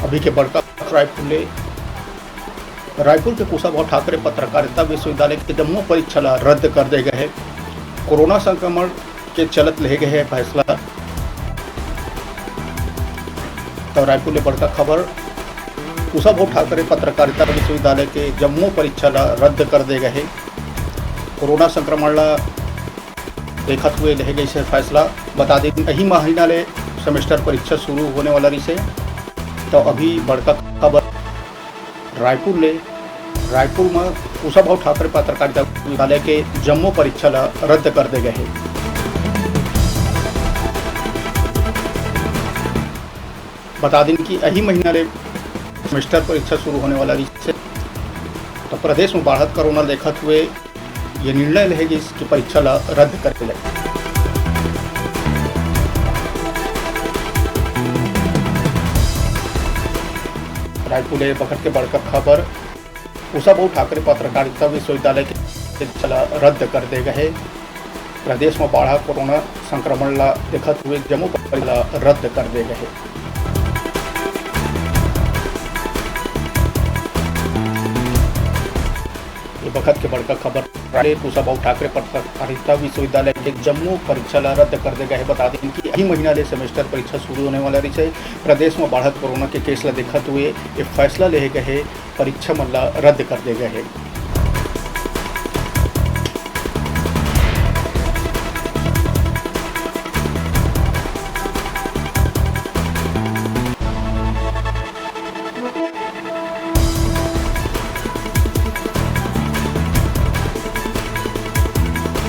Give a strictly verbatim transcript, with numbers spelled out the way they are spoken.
अभी के बड़का खबर रायपुर ले। रायपुर के कुशाभाऊ ठाकरे पत्रकारिता विश्वविद्यालय के जम्मो परीक्षा ला रद्द कर दे गए हे। कोरोना संक्रमण के चलत लेहे गए हे फैसला। तो रायपुर ले बड़का खबर, कुशाभाऊ ठाकरे पत्रकारिता विश्वविद्यालय के जम्मो परीक्षा ला रद्द कर दे गए हे। कोरोना संक्रमण ला देखत हुए लेहे गइस हे फैसला। बता दें, यही महीना ले सेमेस्टर परीक्षा शुरू होने वाला रहिस हे। तो अभी बड़का खबर रायपुर ले। रायपुर में कुशाभाऊ ठाकरे पत्रकारिता विश्वविद्यालय के जम्मो परीक्षा ला रद्द कर दे गए हे। बता दें कि यही महीना ले सेमेस्टर परीक्षा शुरू होने वाला रहिस हे। तो प्रदेश में बाढ़त कोरोना देखत हुए ये निर्णय लेहे गइस कि परीक्षा ला रद्द करे ला। रायपुर ले बखत के बड़का खबर, कुशाभाऊ ठाकरे पत्रकारिता विश्वविद्यालय के परीक्षा ला रद्द कर दे गए हे। प्रदेश में बाढ़ा कोरोना संक्रमण ला देखत हुए जम्मो परीक्षा ला रद्द कर दे गए हे। ये बखत के बड़का खबर, कुशाभाऊ ठाकरे पत्रकारिता विश्वविद्यालय के जम्मो परीक्षा ला रद्द कर दे गए हे। बता दें कि यही महीना ले सेमेस्टर परीक्षा शुरू होने वाला रहिस हे। प्रदेश में बाढ़त कोरोना के केस ला देखत हुए ये फैसला लेहे गए हे, परीक्षा मन ला रद्द कर दे गए हे।